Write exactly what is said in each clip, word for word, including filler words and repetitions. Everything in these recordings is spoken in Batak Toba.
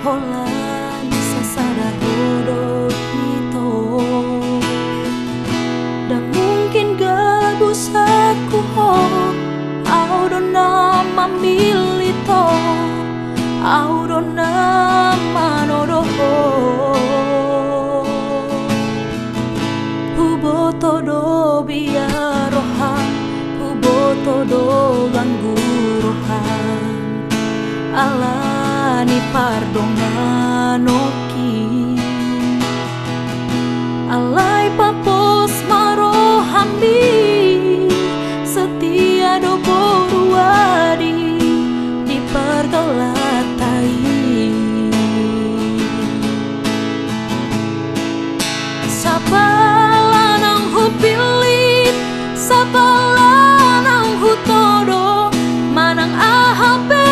Holan sasada ho do ito. Ndang mungkin gabusakku ho. Au do na mamillit ho. Au do na manodo ho. Huboto do biar roham, huboto do ganggu roham. Ala ni pardonganon ki. Alai papos ma rohami, setia do boru adi di pargaulan ta i. Sapala naung hupillit, sapala naung hutodo, manang aha pe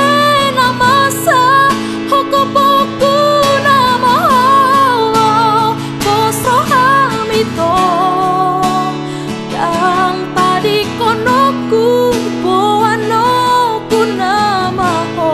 na masa, hongkopongku nama ho, pos rohami tong. Ndang tadingkononku, boanonku nama ho.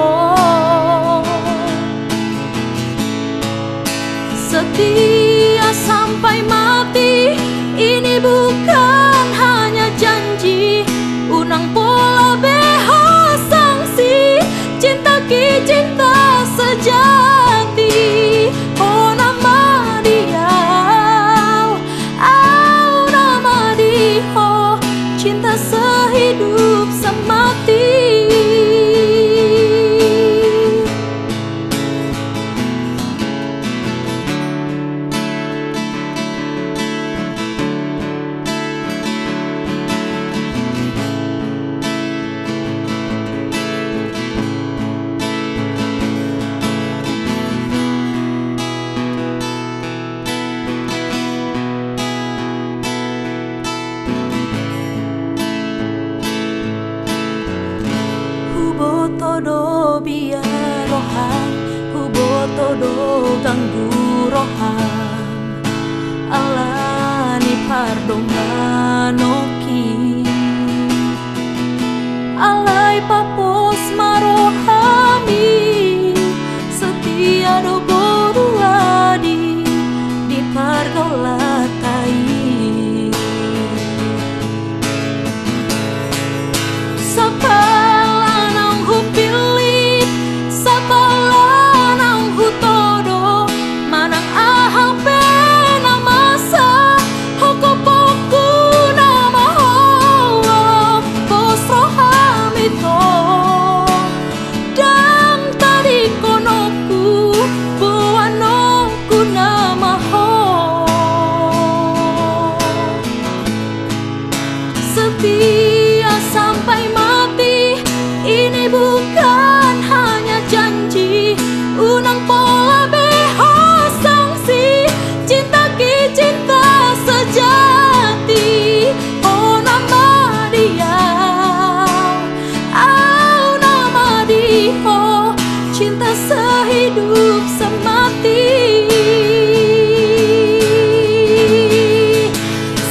Setia sampai mati, ini bukan hanya janji. Unang pola be ho sangsi, cinta ki cinta sejati. Ho nama di au, au nama di ho, cinta sehidup semati. Huboto do biar roham, huboto do ganggu roham, ala ni pardonganon ki. Alai papos ma rohami, setia do boru adi di pargaulan ta i. Sapala naung hupillit, sapala naung hutodo, manang aha pe na masa, hongkopongku nama ho, pos rohami tong. Ndang tadingkononku, boanonku nama ho. Setia sampai mati, ini bukan hanya janji. Unang pola be ho sangsi, cinta ki cinta sejati. Ho nama di au, au nama di ho, cinta sehidup semati.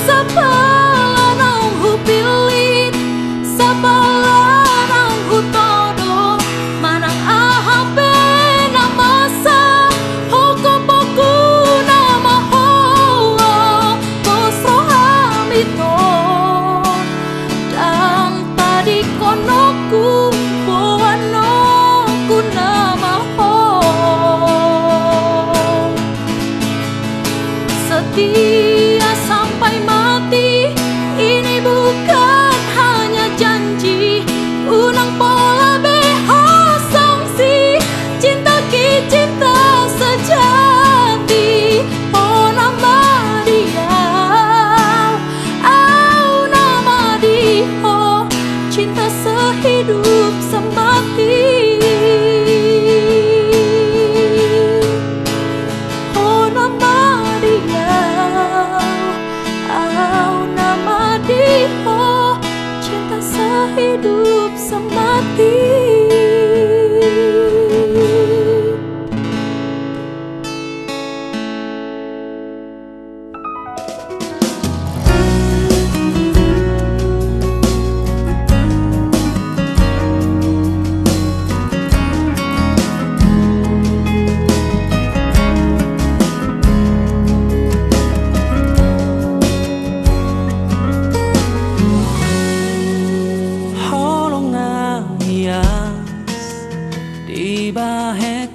Sapala naung hupillit, sapala naung hutodo, manang aha pe na masa, hongkopongku nama ho, pos rohami tong. Ndang tadingkononku, boanonku nama ho.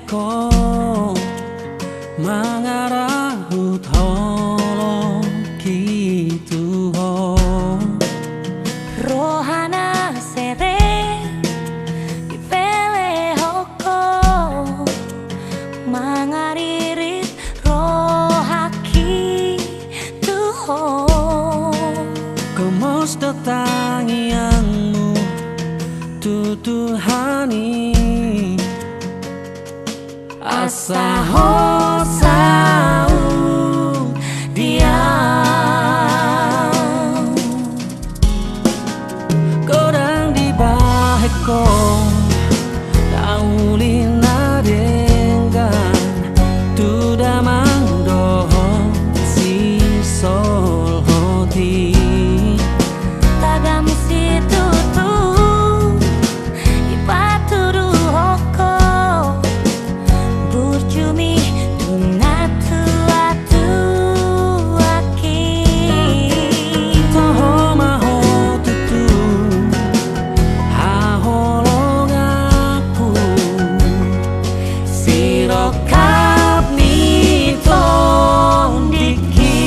Ho mangarahut holongki tu ho. Roha na serep dipelehon ho, mangaririt rohangki tu ho. Gomos do tangiangmu tu Tuhan i, asa ho saut di au. Godang dibahen ho na uli na denggan tu damang dohot sisolhot i. Tagam situtu dipatuduhon ho, burju mi tu na tuatuangki. Toho ma ho tutu haholonganku, sirongkap ni tondingki.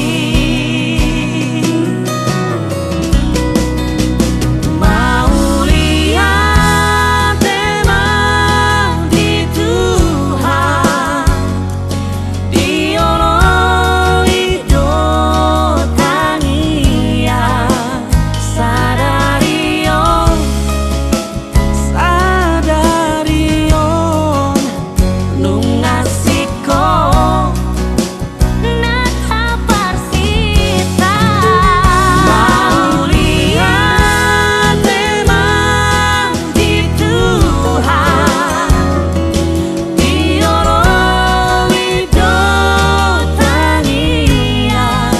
Mauliate ma di Tuhan, dioloi do tangiang sadari on, sadari on, nunga singkop na taparsinta. Mauliate ma di Tuhan, dioloi do tangiang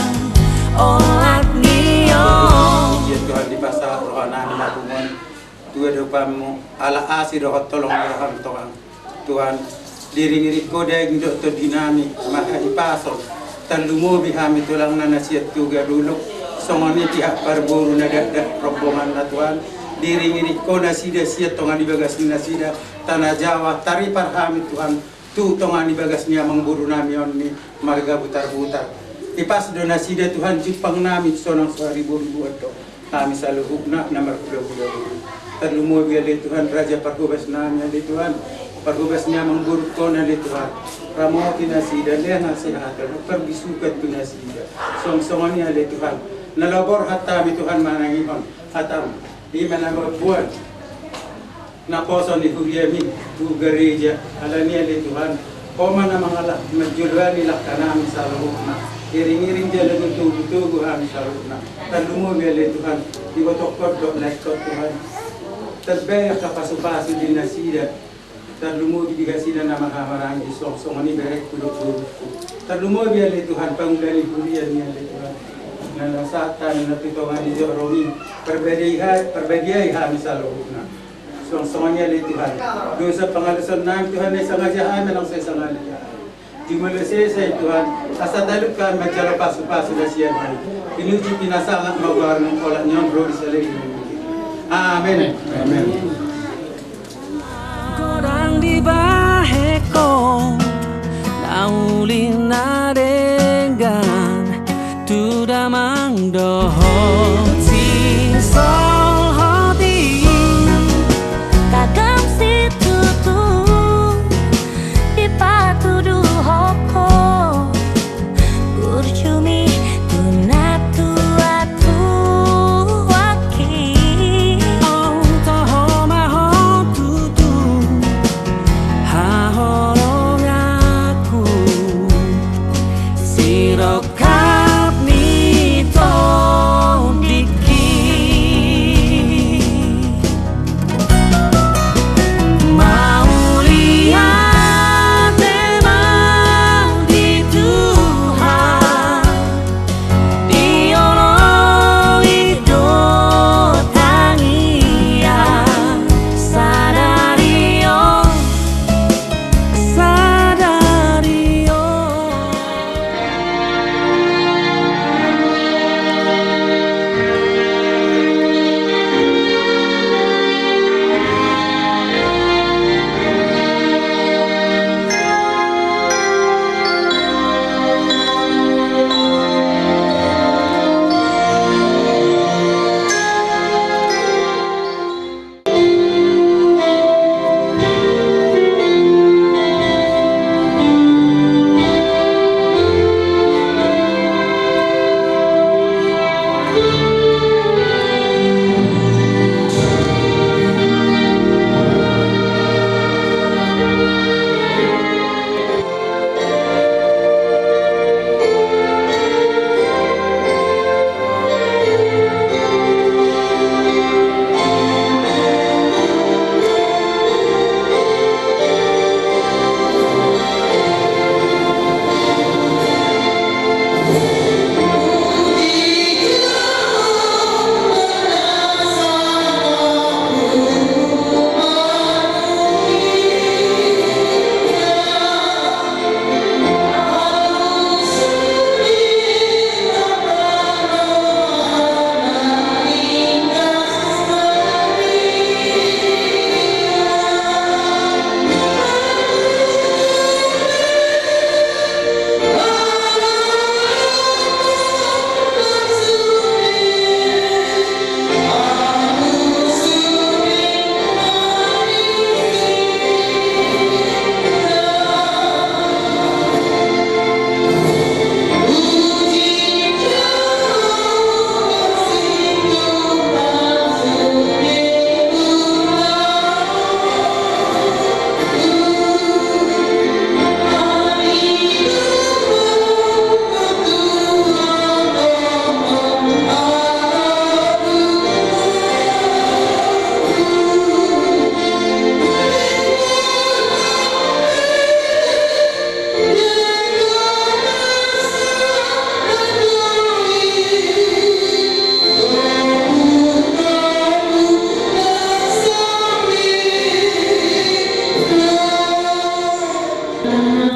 olat ni on. Ia Tuhan, dipasahat roha nami na pungu on tu adopanmu, ala asi dohot holong ni roham Tuhan. Tuhan, diiringiring ho daging dohot tondi nami marhahipason. Tarlumobi hami tulang na sian Toga Dolok, songon i pihak parboru na dakdak rombonganna Tuhan. Diiringiring ho nasida sian tonga ni bagas ni nasida Tanah Jawa, taripar hami Tuhan tu tonga ni bagas ni amangboru nami on ni marga Butarbutar. Ipas do nasida Tuhan, jumpang nami sonang so haribo-riboan do hami saluhutna na marhulahula boru. Tarlumobi ale Tuhan raja parhobas nami ale Tuhan, parhobas ni amangboru on ale Tuhan. Ramoti nasida, lehon hasehatan, parbisuhon tu nasida. Songon songon i ale Tuhan, na laho borhat hami Tuhan manangihon hatam, i ma na mamboan naposo ni huriami tu gareja. Alani ale Tuhan, ho ma na mangalap manjoloani langka nami saluhutna. Iringiring jala togutogu hami saluhutna. Tarlumobi ale Tuhan, dibotohon dohot na ingkon Tuhan, tarbaen angka pasupasu di nasida. Tarlumobi di nasida na marhahamaranggi, songon songon i berengku dohot borungku. Tarlumobi ale Tuhan pangula ni huriami ale Tuhan, na nasahat hami na tu tonga ni jorong i. Parbadiai ha-, parbadiai hami saluhutna. Songon songon i ale Tuhan, dosa pangaluson nami Tuhan, na sangaja hami manang sai sangaliat. Jumolo sesa i Tuhan, asa talup hami manjalo pasupasu na sian hami. Pinuji pinasangap ma goarmu, olat ni on ro di saleleng ni lelengmu. Amen. Amen. Godang dibahen ho na uli na denggan tu damang dohot sisolhot i. Tagam situtu dipatuduhon ho, burju mi tu na tuatuangki. Toho ma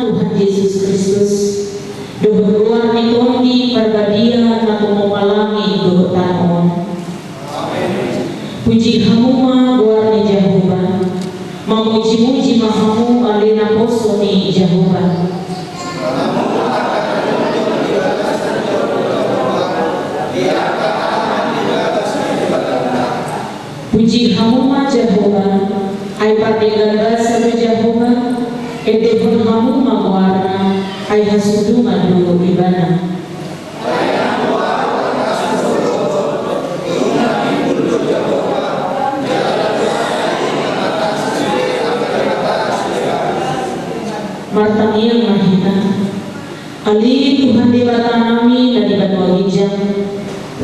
Tuhan Jesus Kristus, dohot goar ni Tondi Parbadia na tumompa langit dohot tano on. Puji hamu ma goar ni Jahowa, mamujimuji ma hamu ale naposo ni Jahowa. Puji hamu ma Jahowa, ai pardenggan basa do Jahowa, endehon hamu ma goarna, ai hasundungan do Ibana. Martangiang ma hita. Ale Tuhan Debata nami na di banua ginjang,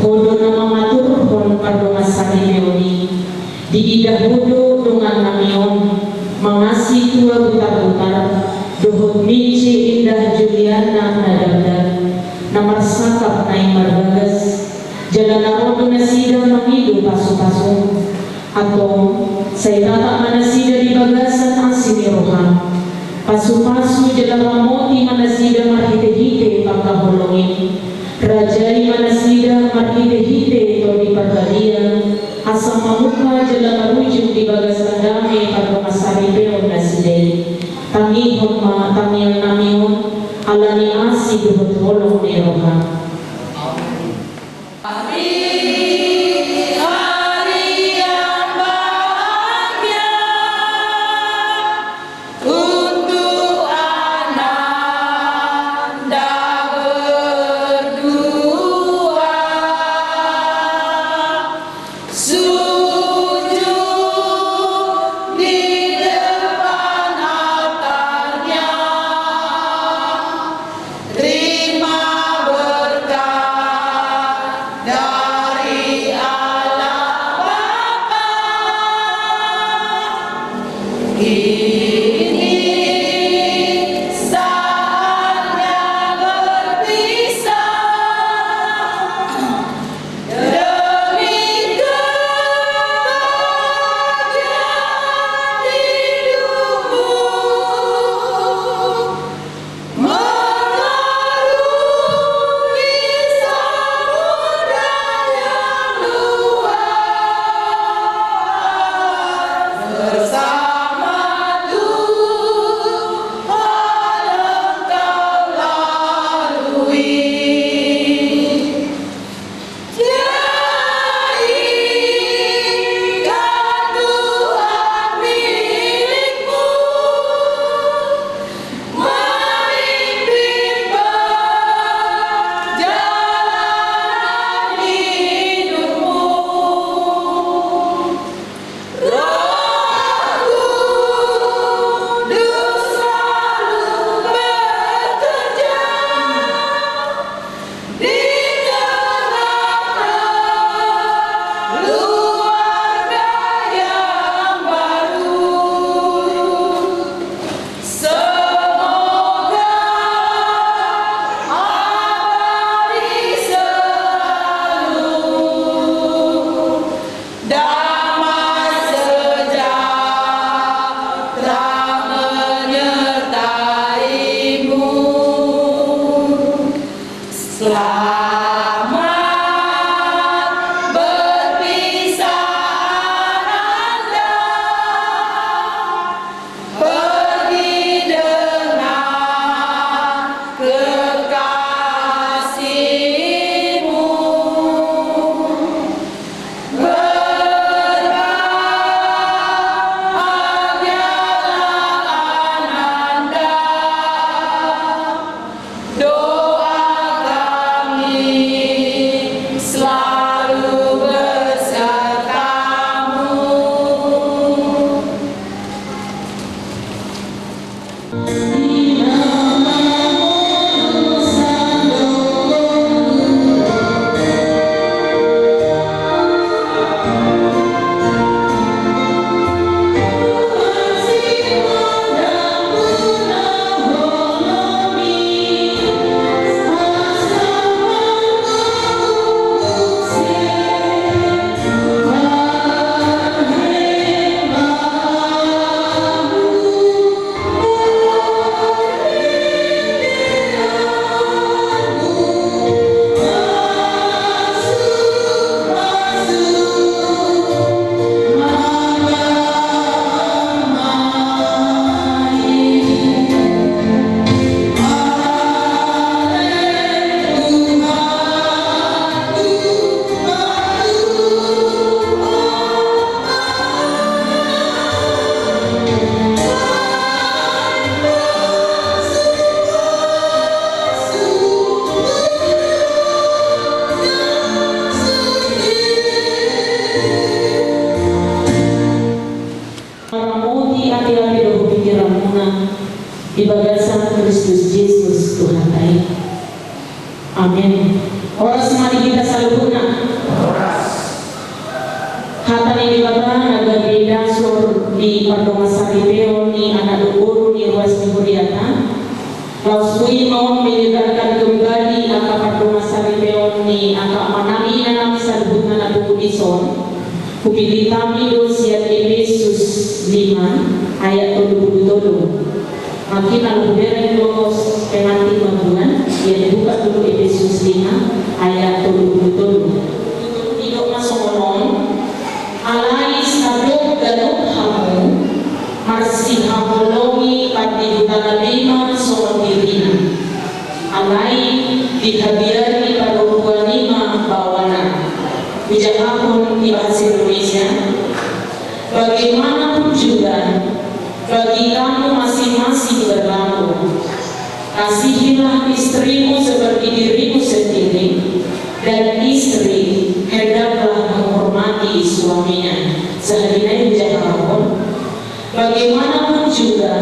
Ho do na mangaturhon pardongansaripeon i. Diida Ho do dongan nami on mangasi tua butarbutar dohot Mice Indah Juliana na dakdak, na marsangkap na i marbagas, jala na ro do nasida mangido pasupasum. Antong, sai tatap ma nasida di bagasan asi ni roham. Pasupasu jala ramoti ma nasida marhitehite pangkaholongim. Rajai ma nasida marhitehite Tondi Parbadia, asa mamungka jala marujung di bagasan dame pardongansaripeon nasida i. Tangihon ma tangiang nami on, ala ni asi dohot holong ni roham. Di hari yang bahagia untuk ananda berdua, sujud di depan altarnya, terima ber- Bagasan Kristus Jesus Tuhanta i. Amen. Horas ma di hita saluhutna. Hata ni Debata na gabe dasor di pardongansaripeon ni anak dohot boru ni ruas ni huriata. Laos boi ma on menyegarkan kembali angka pardongansaripeon ni angka amanami inanami saluhutna na pungu dison. Hupillit hami do sian Epesus lima ayat tolu pulu tolu. Mangkin ala hubereng logos pengantin mambuan, ia dibuka dulu Epesus lima ayat tolu pulu tolu. Didok ma songon on, alai sadok ganup hamu marsihaholongi pardihuta na bima songon dirina. Alai dihabiari parorbuan i ma baoana. Hujahahon di bahasa Indonesia. Bagaimanapun juga, bagi kamu masing-masing berlaku, kasihilah istrimu seperti dirimu sendiri, dan istri hendaklah menghormati suaminya. Sahadina i hujahahon. Bagaimanapun juga,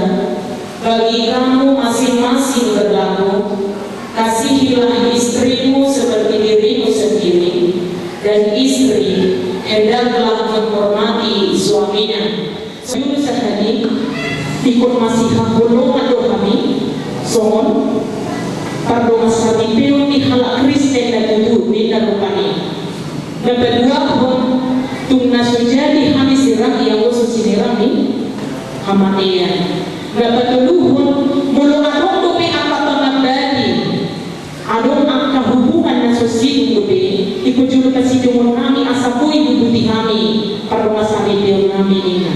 bagi kamu masing-masing berlaku, kasihilah istrimu seperti dirimu sendiri, dan istri hendaklah menghormati suaminya. Juru sahali, ingkon masihaholongan do hami songon pardongansaripeon ni halak Kristen na tutu, ninna rupani. Na paduahon, tung na so jadi hami sirang, ia anggo so sinirang ni hamatean. Na patoluhon, molo adong dope angka pangambati, adong angka hubungan na so sinung dope, ingkon jolo pasidongon nami asa boi hubuti hami pardongansaripeon nami ninna.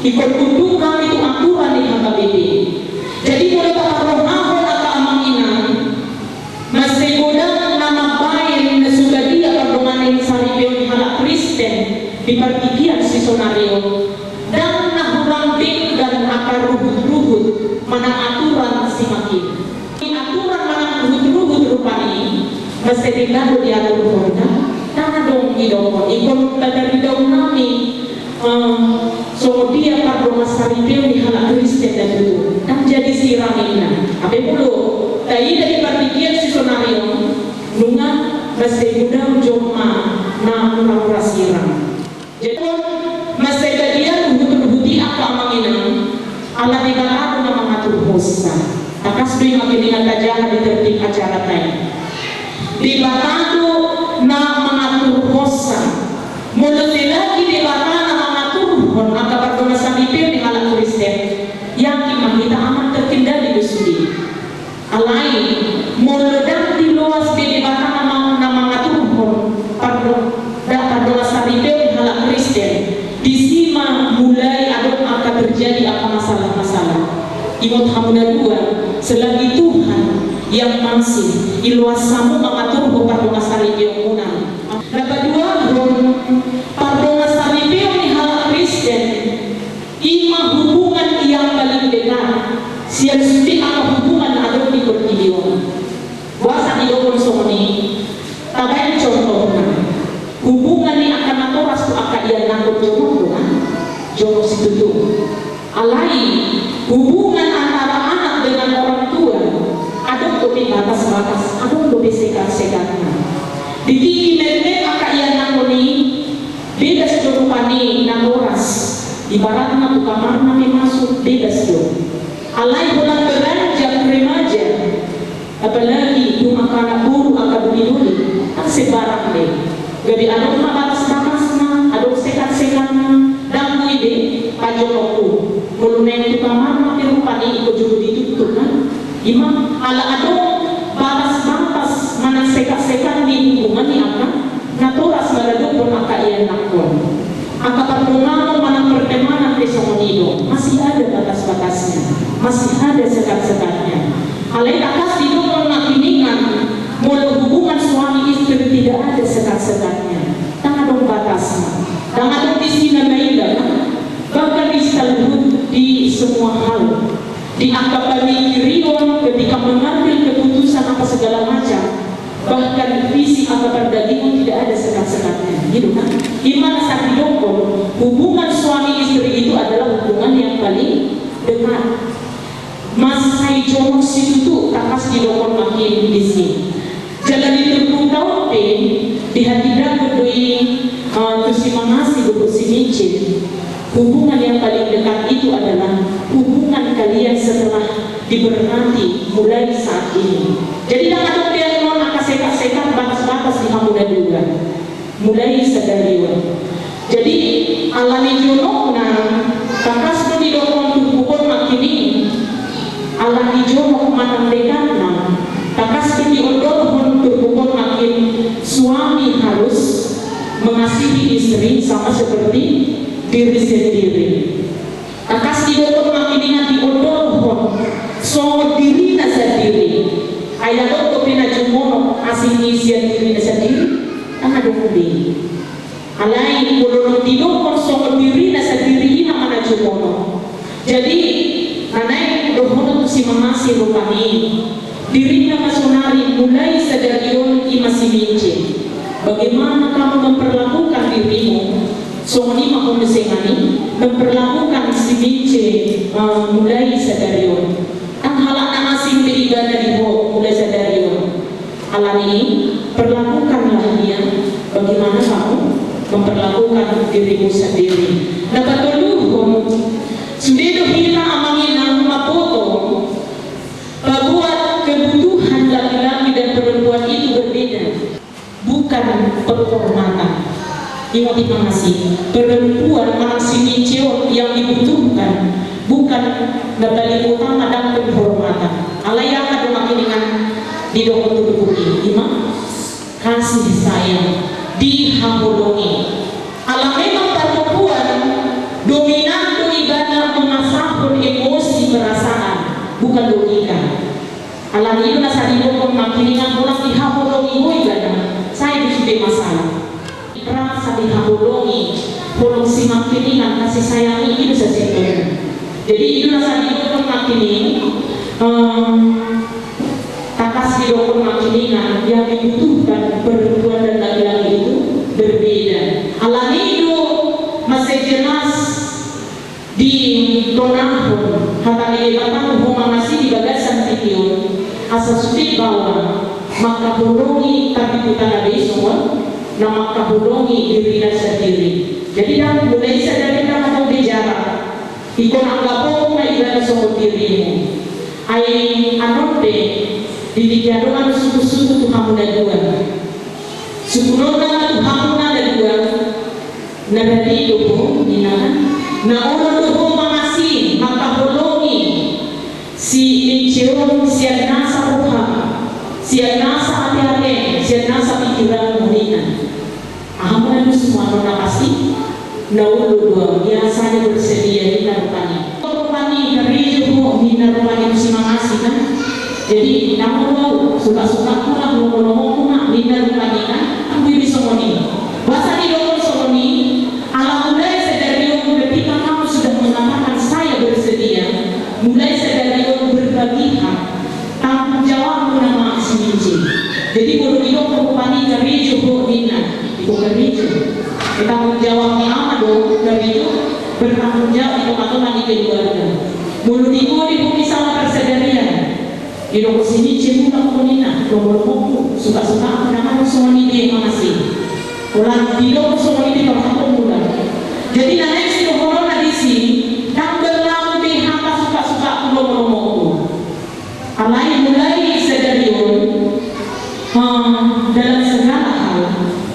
Ingkon tunduk hami tu aturan ni H K B P. Jadi molo taparrohahon angka amang inang, mansai godang na mambaen na so badia pardongansaripeon ni halak Kristen di partingkian sisonari on, ndang na hurang denggan angka ruhut-ruhut manang aturan simak i. Di aturan manang ruhut-ruhut rupani, mansai denggan do diaturhon, ndang adong didokhon, ingkon taridaon nami. Eh, songon dia pardongansaripeon ni halak Kristen na tutu, ndang jadi sirang ninna. Hape molo taida di partingkian sisonari on, nunga mansai godang jolma na mura-mura sirang. Jadi mansai badia ruhut-ruhut i angka amang inang. Ala Debata do na mangaturhonsa. Tangkas do i mangkiningan tajaha di tertib acaranta i. Debata do na mangaturhonsa. Molo selagi Debata na mangaturhon angka pardongansaripeon ni halak Kristen, yakin ma hita aman, terkendali do sude. Alai molo ndang diloas be Debata na mang-, na mangaturhon pardo-, da-, pardongansaripeon ni halak Kristen, disi ma mulai adong angka terjadi angka masalah-masalah. Ingot hamu na dua, selagi Tuhan yang masih, iloas hamu mangaturhon pardongansaripeonmuna. Na paduahon, pardongansaripeon ni halak Kristen i ma hubungan yang paling dekat sian sude angka hubungan na adong di portibi on. Boasa didokhon songon i? Tabaen contohna, hubungan ni angka natoras tu angka ianakhon, jonok do kan? Jonok situtu. Alai hubungan antara anak dengan orang tua adong dope batas-batas, adong dope sekat-sekatna. Di tingki metmet angka ianakhon i, bebas do rupani natoras, ibaratna tu kamarna pe masuk, bebas do. Alai holan beranjak remaja, apalagi tu angka anak boru, angka doli-doli, kan sembarang be. Gabe adong ma batas-batasna, adong sekat-sekatna, ndang boi be pajonokhu. Molo naeng tu kamarna pe rupani ingkon jolo ditutup kan. I ma ala adong batas-batas manang sekat-sekat ni hubungan ni angka natoras maradophon angka ianakhon. Angka pardonganon manang pertemanan pe songon i do, masih ada batas-batasnya, masih ada sekat-sekatnya. Alai tangkas didokhon nangkiningan, molo hubungan suami istri tidak ada sekat-sekatnya, ndang adong batasna, ndang adong disi na maila, bahkan di saluhut, di semua hal, di angka pamikirion ketika mengambil keputusan apa segala macam, bahkan visi angka pardagingon tidak ada sekat-sekatnya, gitu kan? I ma na sai didokhon, hubungan suami istri itu adalah hubungan yang paling dekat. Mansai jo situtu tangkas didok nangkin disi. Jala di turpukta on pe dihatindangkon do i, eh, tu si Mangassi dohot si Mince. Hubungan yang paling dekat itu adalah hubungan kalian setelah diberkati mulai saat ini. Jadi, ndang adong be annon angka sekat-sekat, batas-batas di hamuna dua. Mulai sadari on. Jadi, ala ni jonokna, tangkas do didokkon turpuk on nangkin i, ala ni jonok manang dekatna, tangkas do diondolhon turpuk on nangkin, suami harus mengasihi istri sama seperti diri sendiri. Tangkas didokkon nangkiningan, diondolhon songon dirina sandiri. Ai adong dope na jumonok asing ni sian dirina sandiri? Ndang adong be. Alai molo didokkon songon dirina sandiri, i ma na jumonok. Jadi, na naeng dohonon tu si Mangassi rupani, dirinta ma saonari, mulai sadari on, i ma si Mince. Bagaimana kamu memperlakukan dirimu? Songon i ma hamu sengani memperlakukan si Mince, eh, mulai sadari on. Ndang halak na asing be ibana di ho mulai sadari on. Ala ni i, perlakukanlah dia bagaimana kamu memperlakukan dirimu sendiri. Na patoluhon, sude do hita amang inang mamboto bahwa kebutuhan laki-laki dan perempuan itu berbeda. Bukan penghormatan. Ingot i, Mangassi, perempuan manang si Mince on yang dibutuhkan bukan na paling utama, ndang penghormatan. Alai aha do nangkiningan didokkon turpuk i? I ma kasih sayang, dihaholongi. Ala memang parhompuan dominan do ibana mengasahon emosi perasaan, bukan logika. Ala ni i do na sai didokkon nangkiningan, holan dihaholongi ho ibana, sai do sude masalah. Rasa dihaholongi, holong si nangkiningan, kasih sayang i, i do sasintongna. Jadi i do na sai didokkon nangkiningan, em, tangkas didokkon nangkiningan, yang dibutuhkan perempuan dan laki-laki itu berbeda. Ala ni i do mansai jelas ditonahon hata ni Debata tu ho, Mangassi, di bagasan tingki on, asa sude baoa mangkaholongi, tarlipat na be songon na mangkaholongi dirina sandiri. Jadi ndang, mulai sadari on ndang adong be jarak. Ingkon anggapon ma ibana songon dirimu. Ai annon pe, di tingki adong suhut-suhut tu hamu na dua. Suhutonna ma tu hamu na dua. Na rade do ho, ninna, kan? Na olo do ho, Mangassi, mangkaholongi si Mince on sian nasa roham, sian nasa ateateam, sian nasa pingkiranmu, ninna. Aha ma na dusmu annon? Na pasti na olo do au, biasanya bersedia, ninna rupani. Rupani karejo ho, ninna rupani tu si Mangassi, kan? Jadi, ndang olo au, sukasukangku ma, lomohonongonku ma, ninna rupani, kan? Anggo i be songon i. Boasa didokkon songon i? Ala mulai sadari on, ketika kamu sudah mengatakan saya bersedia, mulai sadari on berbagilah tanggung jawabmu nama si Mince. Jadi, molo didokkon rupani karejo ho, ninna, ingkon karejo. Tanggung jawab ni ama do karejo, bertanggung jawab di tongatonga ni keluarga. Molo diboto ho misalna persendirian, didokkon si Mince, mulak ho, ninna, lomohonongonku, sukasukangku, ndang adong songon i be, Mangassi. Holan didokkon songon i, ditorhapon mulak. Jadi na naeng sidohononna disi, ndang berlaku be hata sukasukangku, lomohonongonku. Alai mulai sadari on, eh, dalam segala hal,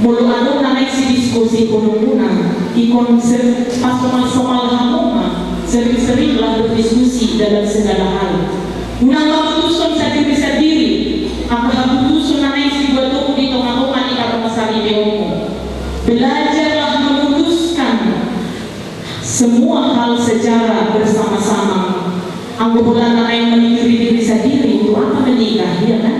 molo adong na naeng sidiskusihononmuna, ingkon se-, pasomalsomal hamu ma, sering-seringlah berdiskusi dalam segala hal. Unang haputushon sandiri-sandiri angka haputushon na naeng sibuatonmu di tongatonga ni parmasaripeonmu. Belajarlah memutuskan semua hal secara bersama-sama. Anggo holan na naeng mamikiri diri sandiri, untuk apa menikah, iya kan?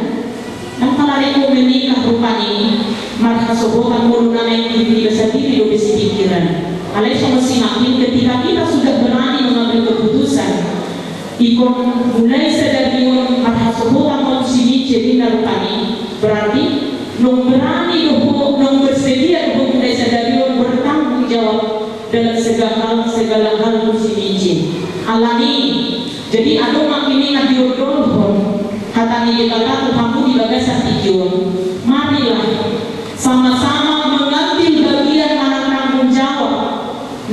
Ndang pala rade ho menikah rupani marhasobotan molo na naeng diri sandiri dope sipingkiran. Alai songon sinangkin, ketika kita sudah berani mengambil keputusan, ingkon mulai sadari on marhasobotan ma tu si Mince, ninna rupani, berarti naung berani do ho, naung bersedia do ho mulai sadari on bertanggung jawab dalam segala hal, segala hal tu si Mince. Ala ni i, jadi adong ma nangkiningan diondolhon Ni Debata tu hamu di bagasan tingki on. Marilah sama-sama mengambil bagian manang tanggung jawab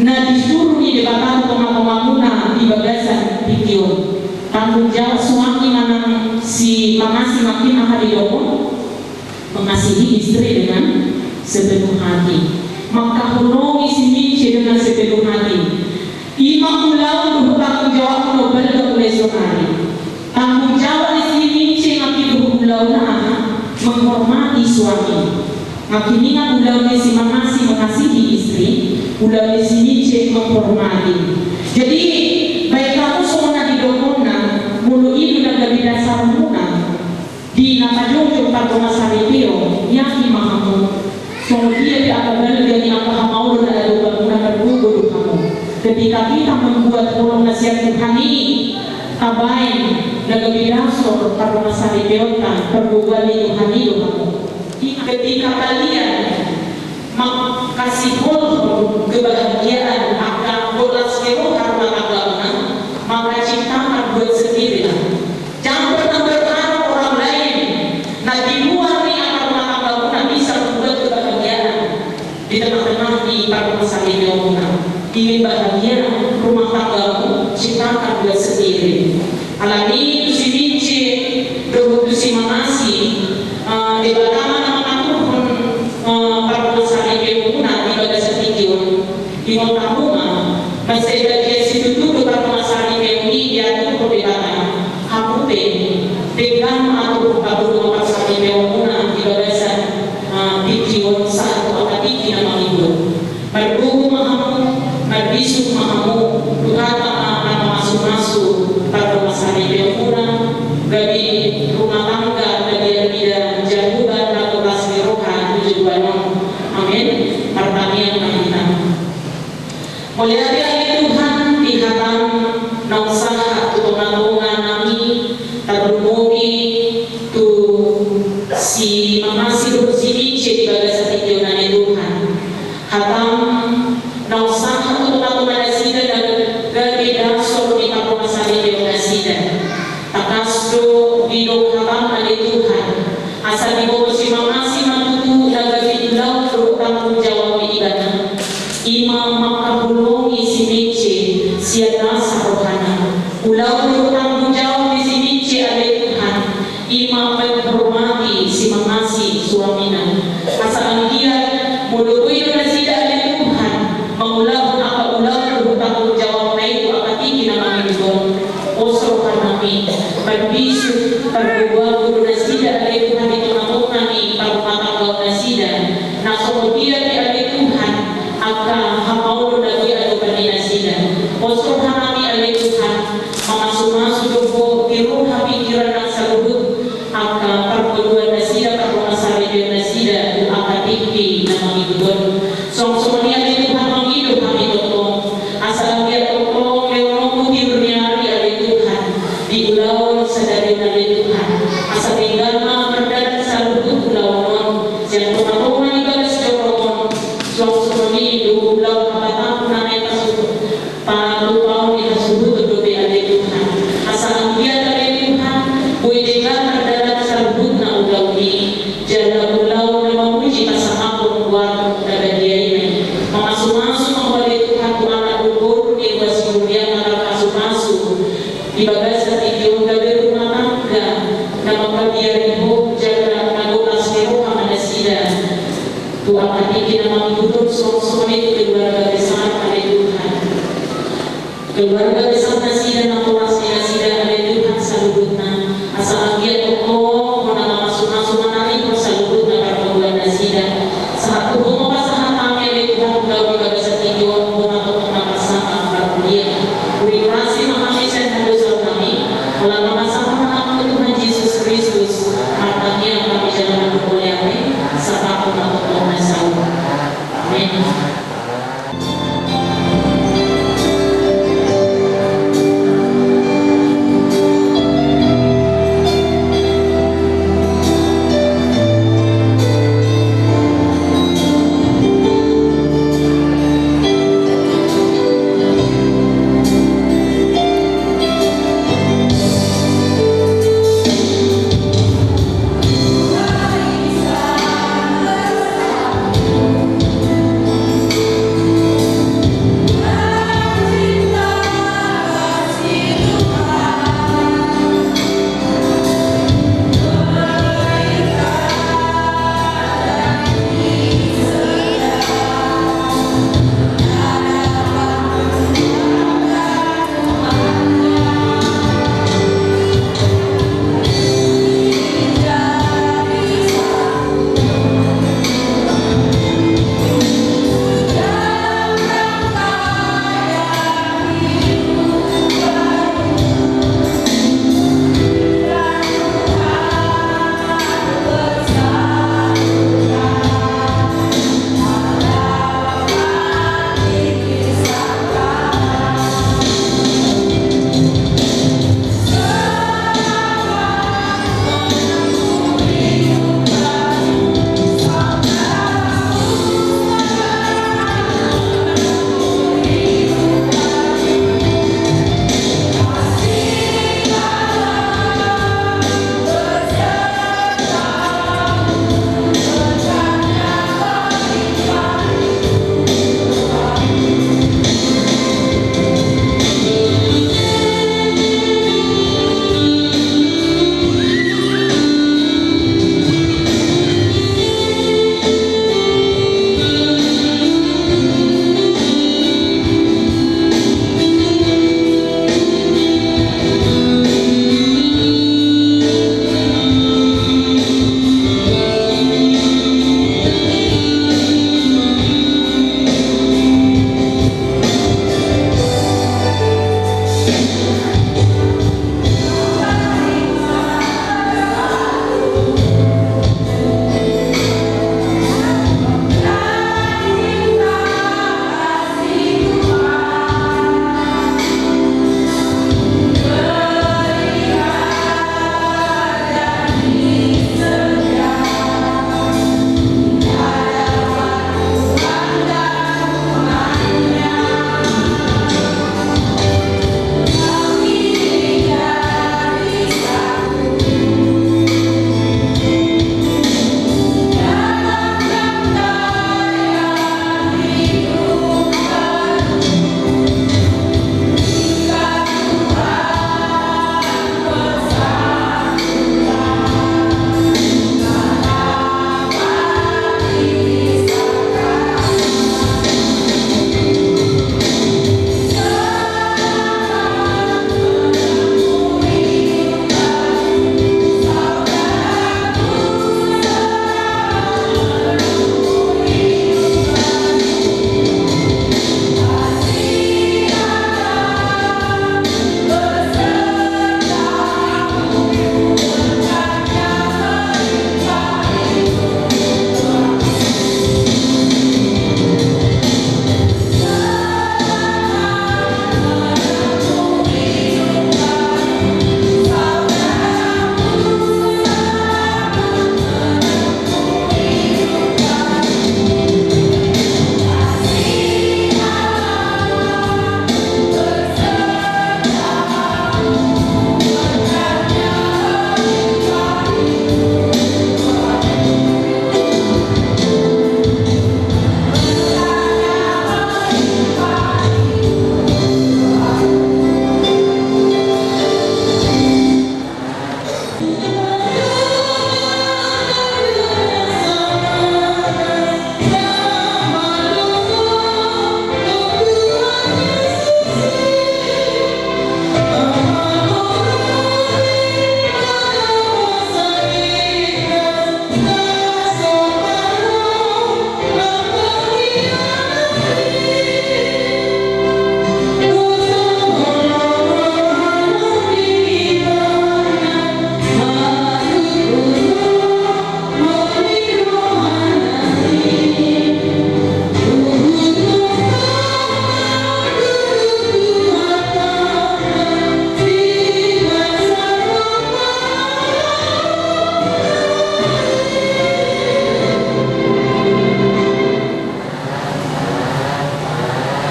na disuru ni Debata tu tonga-tongamuna di bagasan tingki on. Tanggung jawab suami manang si manasi, mangkin aha didok on? Mengasihi istri dengan sepenuh hati. Mangkaholongi si Mince dengan sepenuh hati. I ma ulaon dohot tanggung jawab na umbalga mulai sonari. Tanggung jawab ni si Mince nangkin dohot ulaonna aha? Menghormati suami. Nangkin ingat, ulaon ni si manasi, mengasihi istri, ulaon ni si Mince menghormati. Jadi, baen hamu songon na didokkonna, molo i do na gabe dasarmuna di na pajongjong parrohasaripeon, yakin ma hamu. Songon dia pe angka balga ni angka hamaolon na adong di bagasan parrohasaripeon hamu. Ketika kita membuat holong na sian Tuhan i, tabaen na gabe dasar parrohasaripeonta, pargogoi ni Tuhan i do hamu. Ketika kalian mangkasihon kebahagiaan angka las ni roha rumah tanggamuna, maka ciptakan buat sendirilah. Jangan pernah berharap orang lain na di luar ni angka rumah tanggamuna bisa membuat kebahagiaan di tengah-tengah ni parrohasaripeonmuna. Ingin bahagia rumah tanggamu, ciptakan buat sendiri. Alani i tu si Mince dohot tu si manasi, eh, Debata ma na mangaturhon, eh, parrohasaripeonmuna di bagasan tingki on. Ingot hamu ma, mansai bagian situtu do parrohasaripeon i diaturhon Debata. Hamu pe, denggan ma atur parrohasaripeonmuna di bagasan, eh, tingki on sahat tu angka tingki na mangihut. Margogo ma hamu, marbisuk ma hamu, tu hata na mamasu-masu parrohasaripeonmuna, gabe rumah tangga na diida Jahowa na las ni roha tu jabu on. Amen. Martangiang ma hita. Mauliate ale Tuhan, di hataM naung sahat tu tonga-tonga nami, tarlumobi tu si manasi dohot si Mince di bagasan tingki on ale Tuhan. HataM naung sahat tu tonga-tonga nasida na gabe dasar ni parrohasaripeon nasida. Tangkas do didok hataM ale Tuhan, asa diboto si manasi ma tutu na gabe ulaon dohot tanggung jawab ni ibana. I ma mangkaholongi si Mince sian nasa rohana. Ulaon dohot tanggung jawab ni si Mince ale Tuhan, i ma menghormati si manasi suamina. Asa anggiat molo boi do nasida ale Tuhan mangulahon angka ulaon dohot tanggung jawabna i tu angka tingki na mangihut on, pos rohanami, marbisuk, pargogo do nasida ale Tuhan di tonga-tonga ni parrumatanggaon nasida. Na songon dia pe ale Tuhan angka hamaolon na boi adopan ni nasida, pos rohanami ale Tuhan, mamasu-masu do Ho di roha pikiran nang saluhut angka parngoluan nasida, parrohasaripeon nasida tu angka tingki na mangihut on. Songon i ale Tuhan, mangido hami tongtong, asa anggiat tongtong lehonon Ho tiur ni ari ale Tuhan, di ulaon sadari on ale Tuhan, asa denggan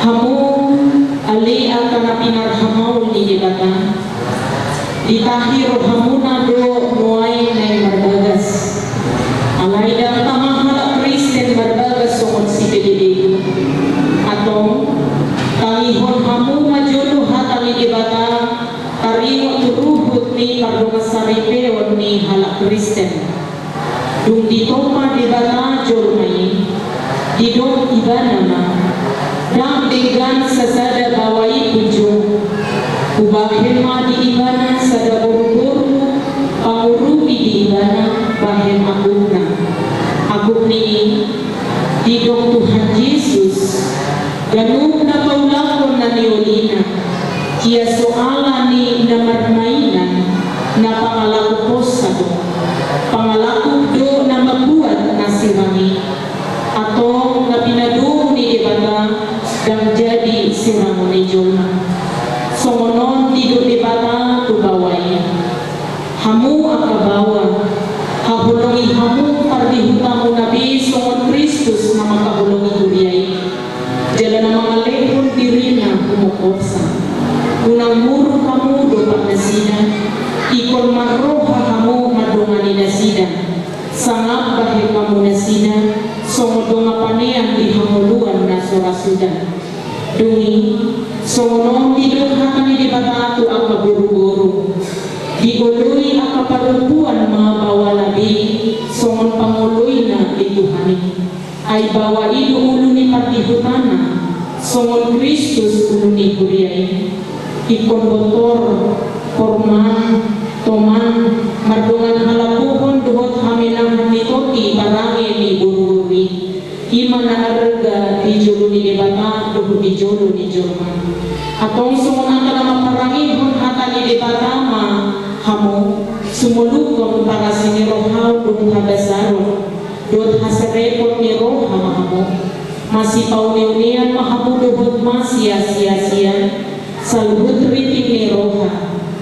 Hamu ale angka na pinarhamaol ni Debata, ditahi rohamuna do nuaeng na marbagas. Alai ndang tama halak Kristen marbagas songon sipelebegu. Antong, tangihon hamu ma jolo hata ni Debata, taringot tu ruhut ni pardongansaripeon ni halak Kristen. Dung ditompa Debata jolma i, didok Ibana ma, ndang denggan sasada baoa i punjung. Hubahen ma di ibana sada boruboru, pangurupi di ibana bahen angkupna. Angkup ni i, didok Tuhan Jesus, ganup na paulakon na niolina, ia so ala ni na marmainan, na pangalakuhonsa do. Pangalakuh do na mambuat na sirang i. Antong na pinadomu ni Debata ndang jadi sirangon ni jolma. Songon on didok Debata tu baoa i. Hamu angka baoa, haholongi hamu pardihutamuna be songon Kristus na mangkaholongi huria i. Jala na mangalehon dirina humongkopsa. Unang muruk hamu dompak nasida, ingkon marroha hamu mandongani nasida. Sangap bahen hamu nasida, songon dongan panean di hangoluan na so ra suda. Dung i, songon on didok hata ni Debata tu angka boruboru. Dioloi angka parompuan ma baoana be, songon pangoloina di Tuhan i. Ai baoa i do ulu ni pardihutana, songon Kristus ulu ni huria i. Ingkon botor, porman, toman, mardongan halapuhon dohot hamenangan ni tondi parange ni boruboru i. I ma na arga di jolo ni Debata dohot di jolo ni jolma. Antong songon angka na mamparangehon hata ni Debata ma hamu, sumolukhon parasi ni roha dohot habasaron, dohot haserepon ni roha ma hamu. Masipauneunean ma hamu dohot masiasiasian. Saluhut rinting ni roha,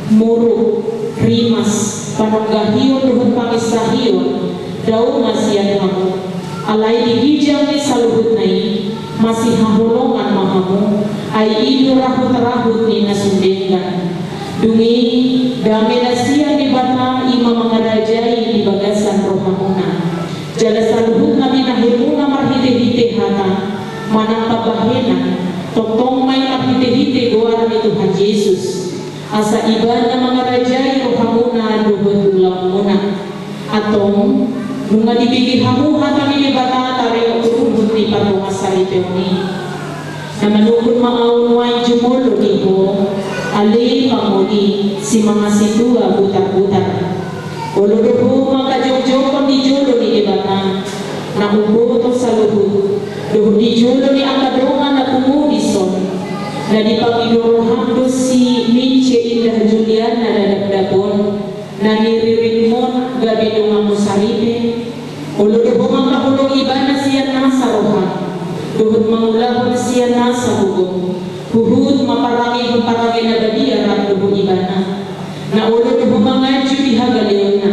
muruk, rimas, panunggahion dohot panginsahion, dao ma sian hamu. Alai di ginjang ni saluhutna i, masihaholongan ma hamu, ai i do rahutrahut ni na sun denggan. Dung i, dame na sian Debata i ma mangarajai di bagasan rohamuna. Jala saluhut na binahemuna marhitehite hata, manang pambahenan, tongtong ma i marhitehite goar ni Tuhan Jesus. Asa Ibana mangarajai rohamuna dohot ulaonmuna. Antong, nunga dibege hamu hata ni Debata taringot tu ruhut ni pardongansaripeon i. Na manungkun ma ahu nuaeng jumolo di ho, ale pangoli, simangatua butarbutar. Olo do ho mangkajongjonghon di jolo ni Debata, na umboto saluhut, dohot di jolo ni angka dongan na pungu dison, na dipangido roham do si Mince Indah Juliana na dapdap on, na niriritmon gabe donganmu saripe. Olo do ho mangkaholongi ibana sian nasa roham, dohot mangulahon sian nasa gogom, huhut mamparangehon parange na badia rap dohot ibana. Na olo do ho manganju di hagaleonna,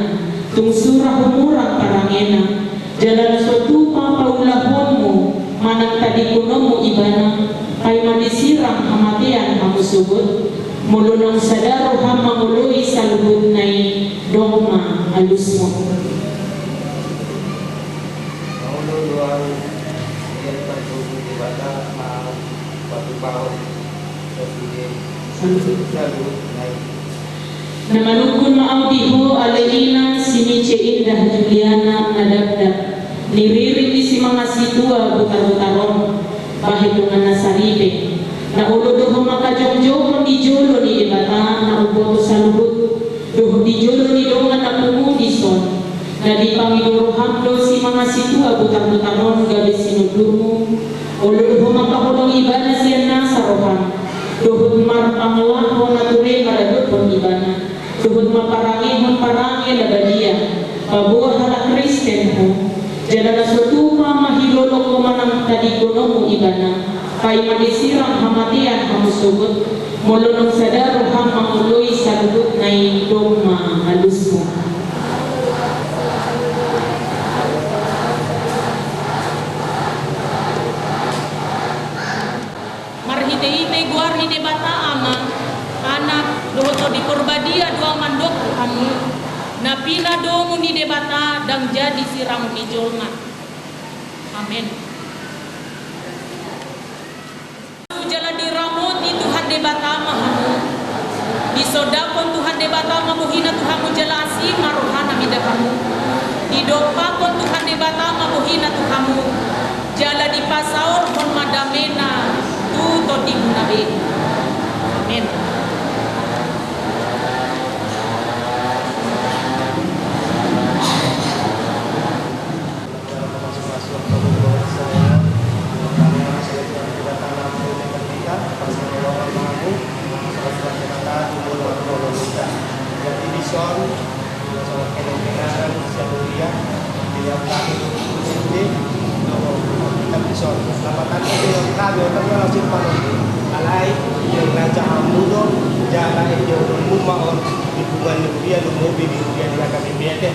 tung sura humurang parangena, jala na so tupa paulahonmu manang tadingkononmu ibana, paima disirang hamatean hamu sogot, molo naung sada roham mangoloi saluhutna i, dok ma alusmu. Molo dohot ia parguru Debata ma patupahon saluhutna i. Na manungkun ma ahu di ho ale inang si Mice Indah Juliana na dakdak ni ririt ni simangatua Butarbutar on, bahen dongan na saripe, na olo do ho mangkajongjonghon di jolo ni Debata na umboto saluhut, dohot di jolo ni dongan na pungu dison, na dipangido roham do simangatua Butarbutar on gabe sinondukmu, olo do ho mangkaholongi ibana sian nasa roham, dohot marpangalaho na ture maradophon ibana, dohot mamparangehon parange na badia, paboa halak Kristen ho, jala na so tupa mahilolong ho manang tadingkononmu ibana, paima disirang hamatean hamu sogot, molo naung sada roham mangoloi saluhut na i, domma alusmu. Marhitehite goar ni Debata Ama, Anak, dohot Tondi Porbadia do ahu mandok tu hamu, na pinadomu ni Debata ndang jadi sirangon ni jolma. Amen. Jala diramoti Tuhan Debata ma hamu. Disondangkon Tuhan Debata ma bohina tu hamu jala asi ma rohana mida hamu. Didompakkon Tuhan Debata ma bohina tu hamu, jala dipasaorhon ma damena tu tondimuna be. Amen. Alai, raja hamu do, jala ejolonmu ma on, di hubungan ni huria, lumobi di huria di H K B P ate.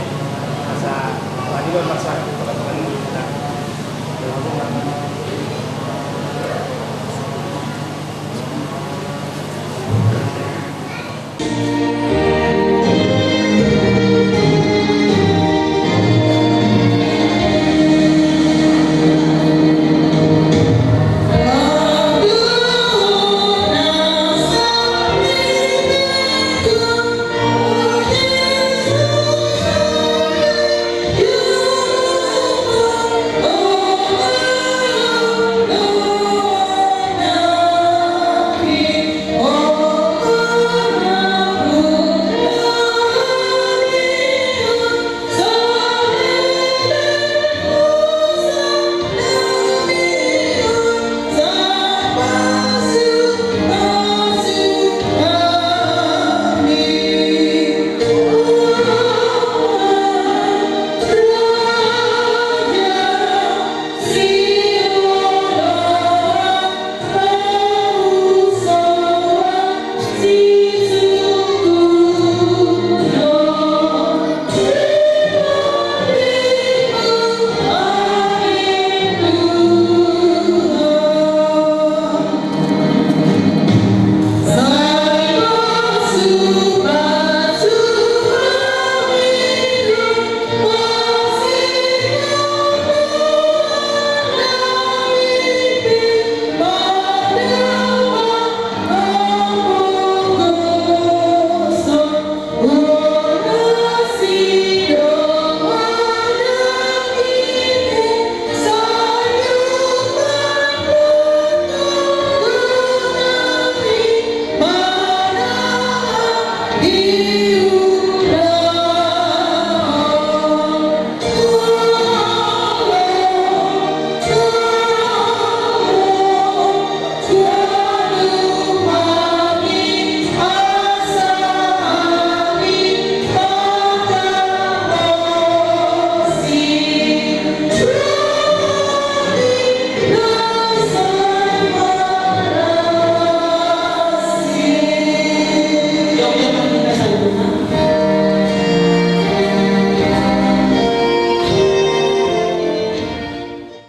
Asa, tadi lo masalah teman-teman kita.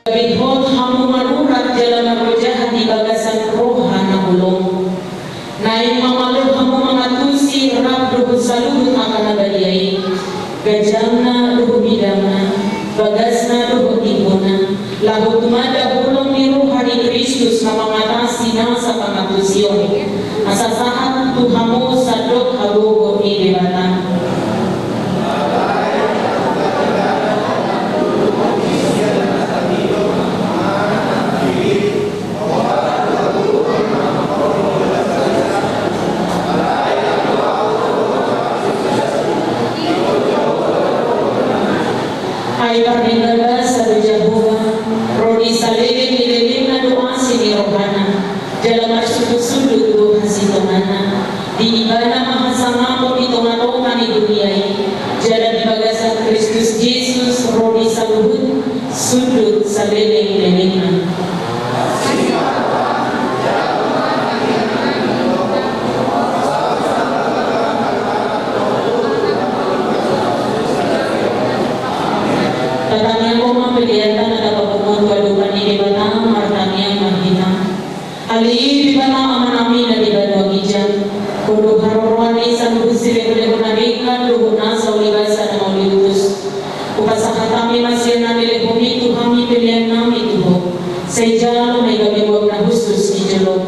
Gabe hot hamu marurat jala marojahan di bagasan roha na holong. Naeng ma malo hamu mangantusi rap dohot saluhut angka na badia i, gajangna dohot bidangna, bagasna dohot timbona, laho tumanda holong ni roha ni Kristus na mangatasi nasa pangantusion, asa sahat tu hamu sandok hagogoon ni Debata. Pardenggan basa do Jahowa, ro di saleleng ni lelengna do asi ni rohana, jala marsundut-sundut do hasintonganna. Di Ibana ma hasangapon di tonga-tonga ni dunia i, jala di bagasan Kristus Jesus ro di saluhut sundut saleleng-lelengna. Tatangiangkon ma peleanta na dapotan tu adopan ni Debata, martangiang ma hita. Ale Debata Amanami na di banua ginjang, Ho do haroroan ni saluhut silehon-lehon na denggan dohot nasa ulibasa na mauliutus. Hupasahat hami ma sian na nilehomi tu hami peleannami tu Ho. Sai jalo ma i gabe buat na hushus di jolom.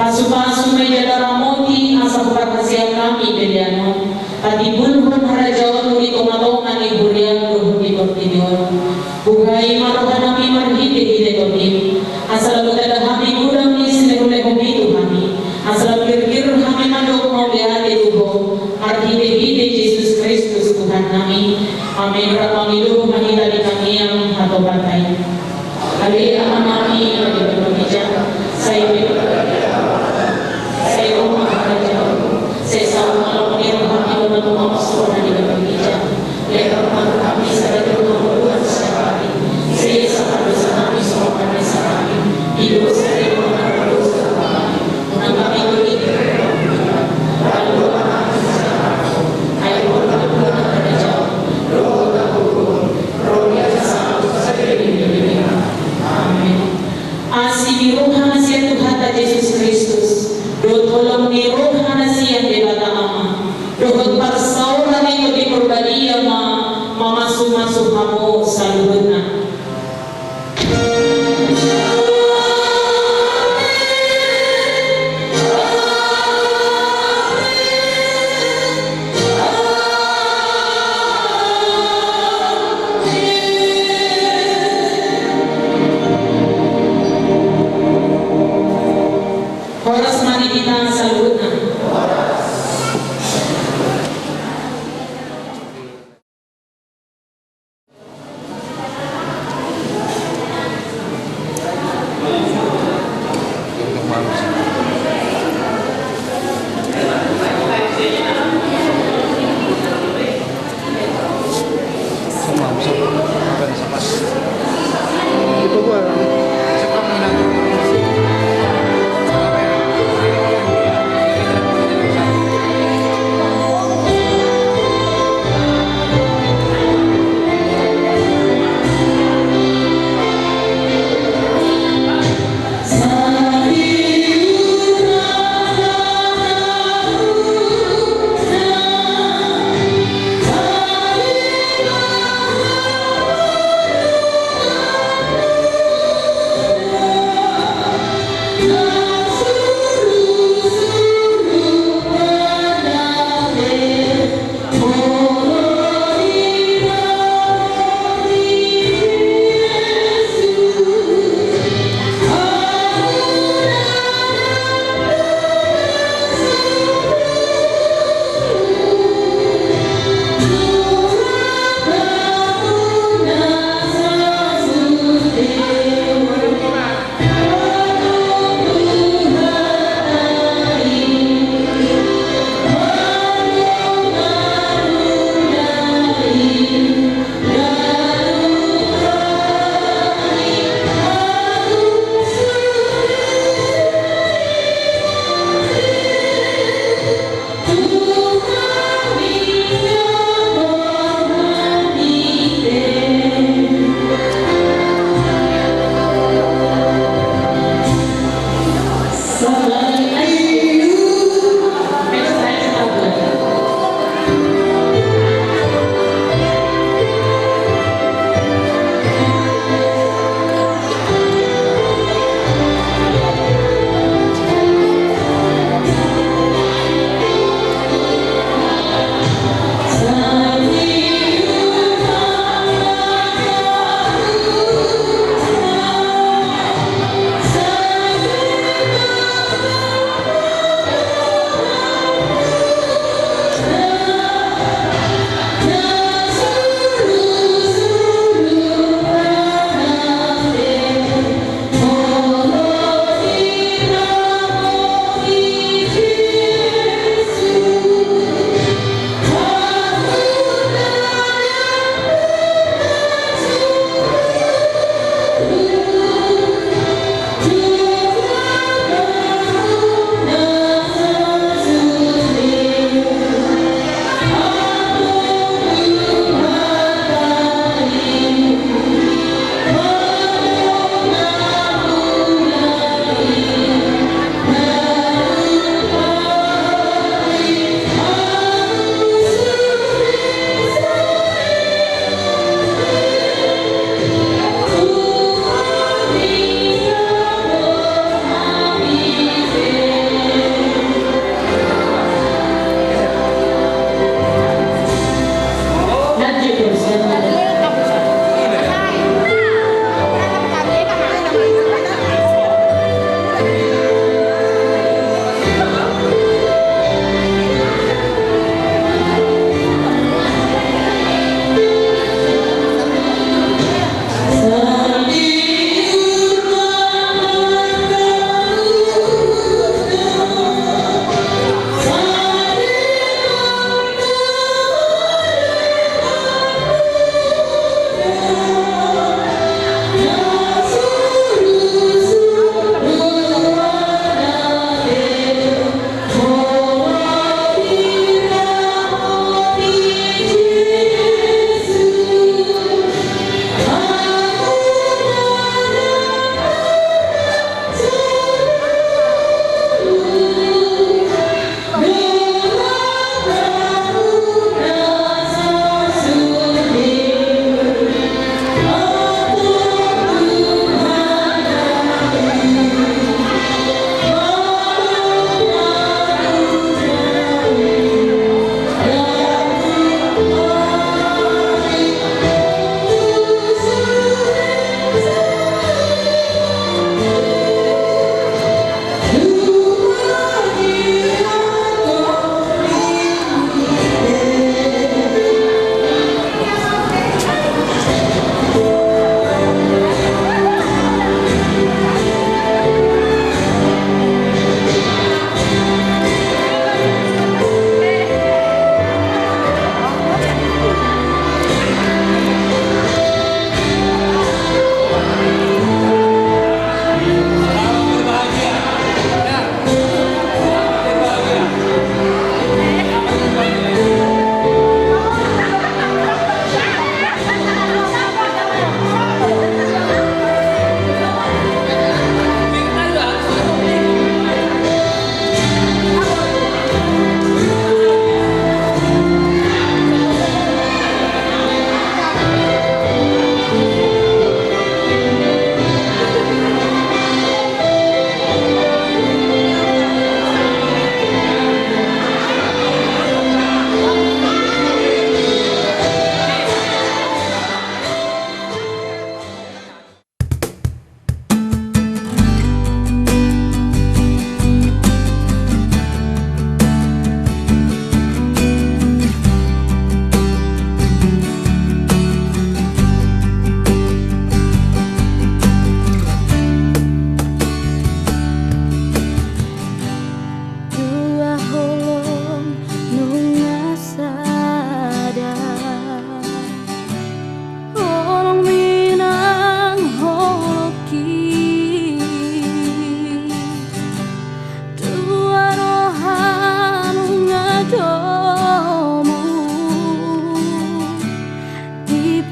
Pasu-pasu ma i jala ramoti asa huparhaseang hami pelean on patimbulhon harajaonmu di tonga-tonga ni huriam dohot di portibi on. Buhai ma rohanami marhite-hite Tondim, asa lam tadahami godang ni silehon-lehonmi tu hami, asa lam girgir hami mandok mauliate tu Ho, marhite-hite Jesus Kristus Tuhannami. Amen. Rap mangido ma hita di tangiang hatopan i. Ale Amanami na di banua ginjang, sai, sai ro ma harajaonmu, sai saut ma lomo ni roham di banua tonga on songon na di banua ginjang. Lehon ma tu hami sadari on hangoluan sadari on, sai asa pardosa hami songon pardosa hami di dosa ni dongan na mardosa tu hami. Unang hami togihon tu parungutan, palua ma hami sian pangago, ai Ho do nampuna harajaon dohot hagogoon. Asi ni roha na sian Tuhanta Jesus Kristus, dohot holong ni roha na sian Debata Ama, dohot parsaoran ni Tondi Parbadia ma mamasumasu hamu saluhutna. Horas ma di hita saluhutna.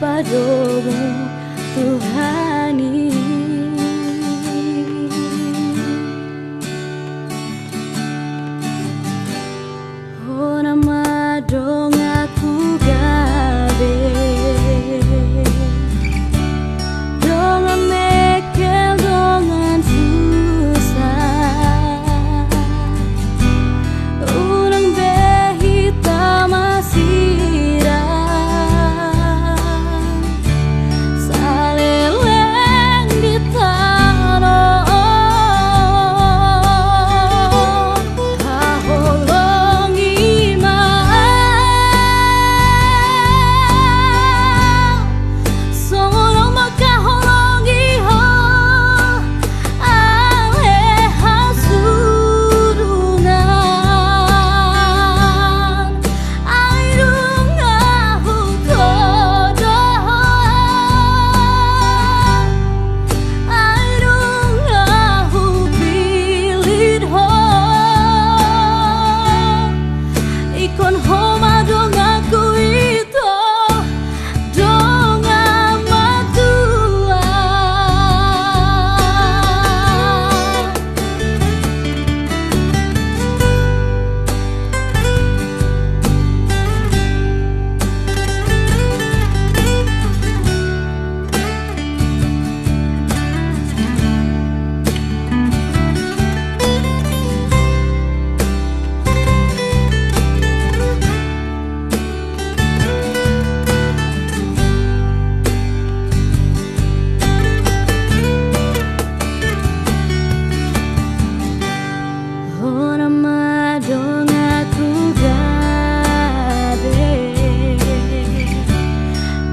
Padomu Tuhan i. Hona ma donganku gabe, dongan mengkel, dongan susah. Unang be hita masirang, saleleng di tano on. Haholongi ma, songon na mangkaholongi Ho, ale hasudungan. Ai dung ahu todo Ho, ai dung ahu pillit Ho, ingkon Ho ma donganku ito, dongan matua. Hona ma donganku gabe,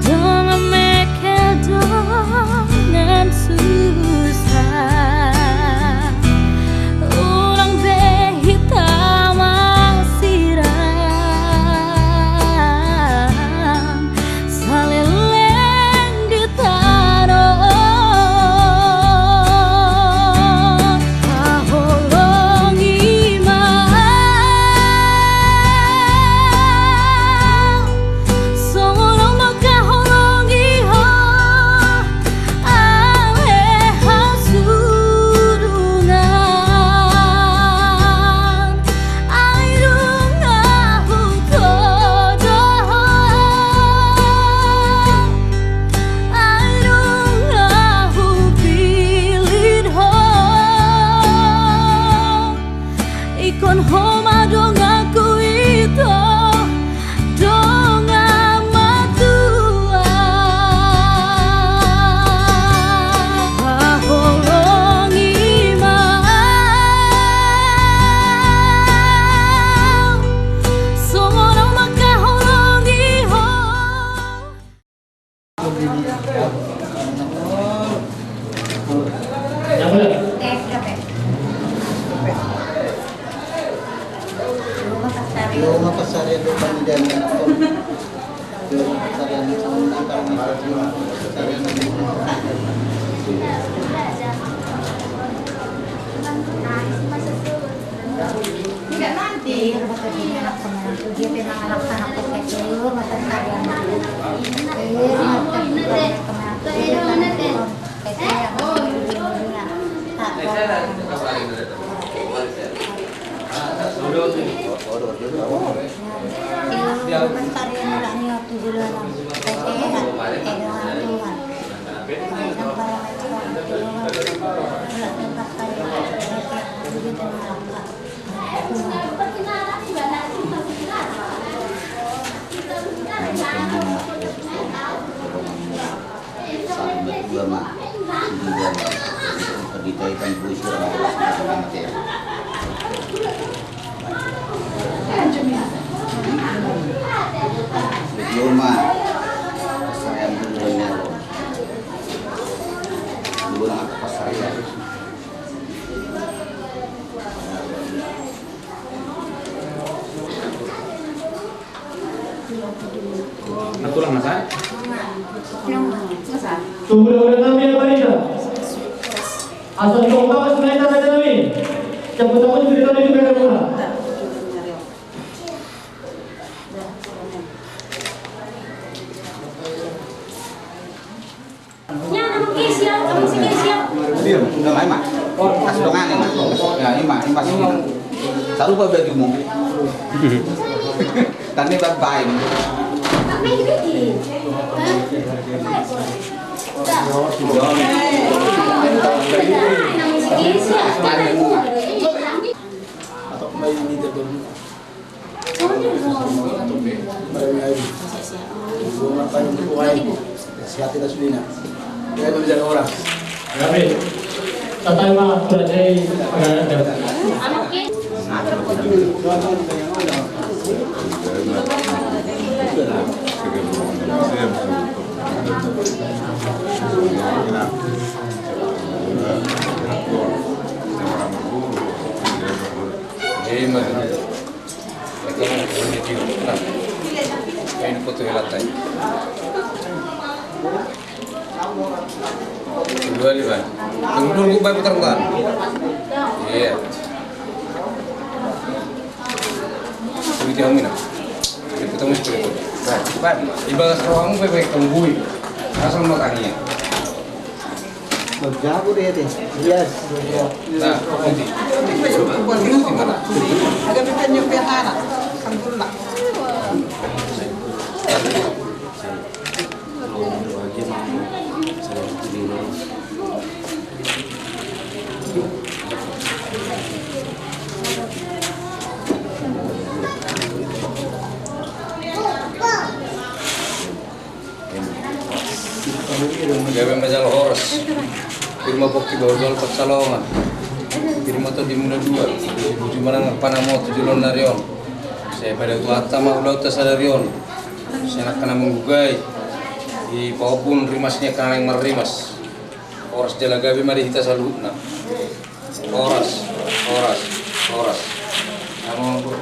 dongan mengkel, dongan susah. Unang be hita masirang, saleleng di tano on. Haholongi ma, songon na mangkaholongi Ho, ale hasudungan. Ai dung ahu todo Ho, ai dung ahu pillit Ho, ingkon Ho ma donganku ito, dongan matua. Haholongi ma, songon na mangkaholongi Ho. Iya, nanti. Iya. Tulang na sa? Tumbuda-uda nami, apa ida? Asa tong tapas naita raja nami. Cabut-cabut cerita di juga ada. Nah, Diam, udah main, Mak. Kasih dong angin, Mak. Ya, ini, Mak, ini masih. Sarupa bajumu. Tadi bye-bye. Atau main di depan. Sehat kita sudah. Ya, itu bisa orang. Tapi, tata ma, berarti, eh, Jadi, Mas, ini foto helatai. Dua lima. Tunggu dulu, gue putar, putar. Iya. Ini dia, Mina. Ini putar musik dulu. Nah, Bang, ibarat rohmu, gue pakai kembui. Asal makannya. Bagus, jago dia, Teh. Yes. Nah, nanti. Nanti mana? Agak bikin nyampe anak. Alhamdulillah. Gabe ma jala horas. Pir ma pongki bahulbahul pansalongan. Pir ma tondimuna dua. Bujur manang panamoto jolo ni ari on. Sai pada Tuhanta ma ulaonta sadari on. Sai angka na manggugai. Di paupun rimas ni angka na naeng marrimas. Horas jala gabe ma di hita saluhutna. Horas, horas, horas. Amo.